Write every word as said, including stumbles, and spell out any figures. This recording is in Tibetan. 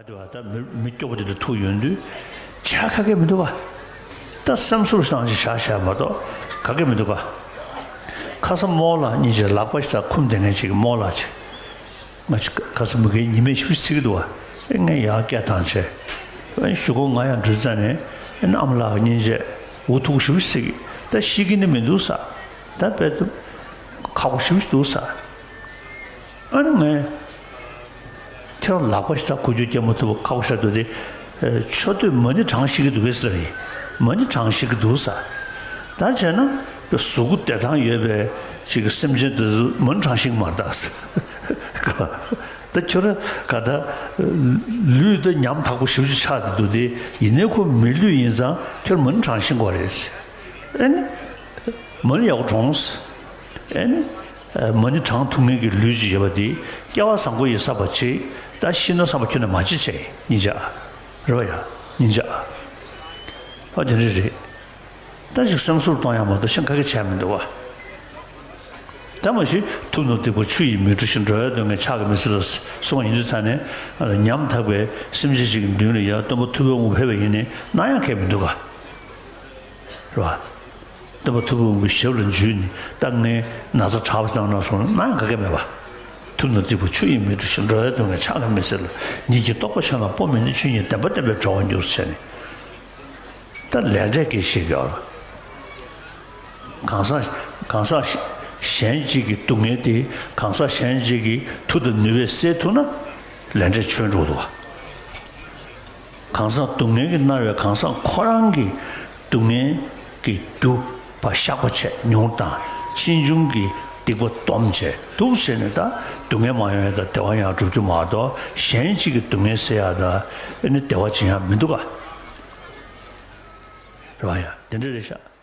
ད་མི་མི་སྐྱོ་པོ་དེ་འདྲ་ཐུག་ཡོང་དུས་བྱ་ག་གེ་མི་འདུག་ག་ད་སེམས་གསོ་བཏང་ཅིག་བྱ་བྱ་མ་གཏོགས་ག་གེ་མི་འདུག་ག་ཁ་ས་རྨོ་ལགས་གཉིས་ཀྱིས་ལག་པ་ཞིག་ད་འཁུམ་བསྡད་མཁན་ཅིག་རྨོ་ལགས་ཅིག་ང་ཅིག་ཁ་ས་མི་གའི་ཉི་མས་ཞུ་ཚིག་འདུག་ག་ཨེ་ངས་ཡང་སྐད་བཏང་བྱས། ཨེ་གཞུག་གུ་ང་ཡང་འགྲོ་ཙ་ནས་ཨེ་ཨ་མ་ལགས་གཉིས་ཀྱིས་འུ་ཐུག་ཞུ་ཚིག་ད་ཤི་གི་ནི་མི་འདུག་ས། ད་དཔེ་ཁག་པོ་ཞུ་འདུག་ས། ཨ་ནི་ངས་ཁྱེད་རང་ལག་པ་ཞིག་ད་ཁུ་རྒྱུ་སྐྱེལ་མ་ཐུབ་པ་ཁག་པོ་ཤ་འདུག་སྟེ། མཆོད་བསྟོད་མ་ཎི་བགྲང་ཤེས་ཀྱི་འདུག་གས་ཟེར་བ་ཡིན། མ་ཎི་བགྲང་ཤེས་ཀྱི་འདུག་ས། ད་བྱས་ན་གཟུགས་པོ་བདེ་ཐང་ཡོད་པའི་ཅིག་གི་སེམས་ཅན་དེ་ཚོ་མ་ཎི་བགྲང་ཤེས་ཀྱི་མ་རེད་ད། ད་ཁྱོད་རང་ག་ད་ལུས་ད་ཉམ་ཐག་པོ་ཞེ་པོ་ཅིག་ཆགས་བསྡད་འདུག་སྟེ། ཡིན་ནའི་ཁོ་མི་ལུས་ཡིན་ཙང་ཁྱོད་མ་ཎི་བགྲང་ཤེས་ཀྱི་རེད། ཨེ་ནི། མ་ཎི་ཡག་པོ་བགྲངས། ཨེ་ནི། མ་ཎི་བགྲང་ཐུབ་མཁན་གྱི་ལུས་ཅིག་ཡོད་པ་དེ་སྐྱེ་བ་བཟང་པོ་ཡིན་བསམ་པ་བྱེད། ད་ཤི་ན་བསམ་པ་ཁྱོན་ནས་མ་བྱེད་བྱས་སྙིང་རྗེ། རེད་པ་ཡ། སྙིང་རྗེ། ཨ་དེ་འདྲ་རེད། ད་ཅིག་སེམས་གསོ་གཏོང་ཡག་མ་གཏོགས་གཞན་ག་གེ་བྱས་མི་འདུག་བ། ད་མ་གཞི་ཐུབ་རྣམས་སྡིག་པ་ཆུ་ཡིས་མི་འཁྲུ་ཞིང་། འགྲོ་བའི་སྡུག་བསྔལ་ཕྱག་གིས་མི་སེལ་ལོ་གསུངས་པ་ཡིན་དུས་ཙ་ནས། ཉམ་ཐག་པའི་སེམས་ཅན་ཅིག་གི་མདུན་ལ་ཡ་སྟོན་པ་ཐུབ་པའི་དབང་པོ་ཕེབས་པ་ཡིན་ནའི་གནང་ཡག་གང་ཡང་མི་འདུག་ག་རེད་པ། སྟོན་པ་ཐུབ་པའི་དབང་པོའི་ཞབས་ལ་འཇུས་ནས་ད་ངའི་ན་ཚ་དྲག་པོ་ཞིག་གནང་གནང་གསུངས་ན་གནང་ཡག་ག་གེ་མེད་པ། ཐུབ་རྣམས་སྡིག་པ་ཆུ་ཡིས་མི་འཁྲུ་ཞིང་། འགྲོ་བའི་སྡུག་བསྔལ་ཕྱག་གིས་མི་སེལ་ལོ། ཉིད་ཀྱི་རྟོགས་པ་ཆེན་ལ་སྤོ་མི་ནུས། ཆོས་ཉིད་བདེན་པ་བསྟན་པས་གྲོལ་བར་འགྱུར་ཟེར་ནས། ད་ལས་འབྲས་ཀྱི་ཞིག་ཡོད་ལ། གང་ཟག་གང་ཟག་གཞན་གཅིག་གི་སྡུག་བསྔལ་དེ་གང་ཟག་གཞན་གཅིག་གི་མཐུ་དང་ནུས་པས་སེལ་ཐུབ་ན་ལས་འབྲས་ཆོད་འགྲོ་འདུག་བ། གང་ཟག་སྡུག་བསྔལ་གྱིས་མནར་བའི་གང་ཟག་ཁོ་རང་གི་སྡུག་བསྔལ་གྱི་རྒྱུ་བ་བཤགས་པ་བྱས་ཉུང་དང་ཕྱིས་འབྱུང་གི་སྡིག་པ་སྡོམ་བྱས་འདུག་ཟེར་ནས། ད་སྡུག་བསྔལ་མ་ཡོང་ཡག་དང་བདེ་བ་ཡང་སྒྲུབ་རྒྱུ་མ་གཏོགས་གཞན་གཅིག་གི་སྡུག་བསྔལ་སེལ་ཡག་དང་ཨེ་ནི་བདེ་བ་སྦྱིན་ཡག་མི་འདུག་ག་རེད་པ་ཡ། དེ་འདྲ་རེད་ཤག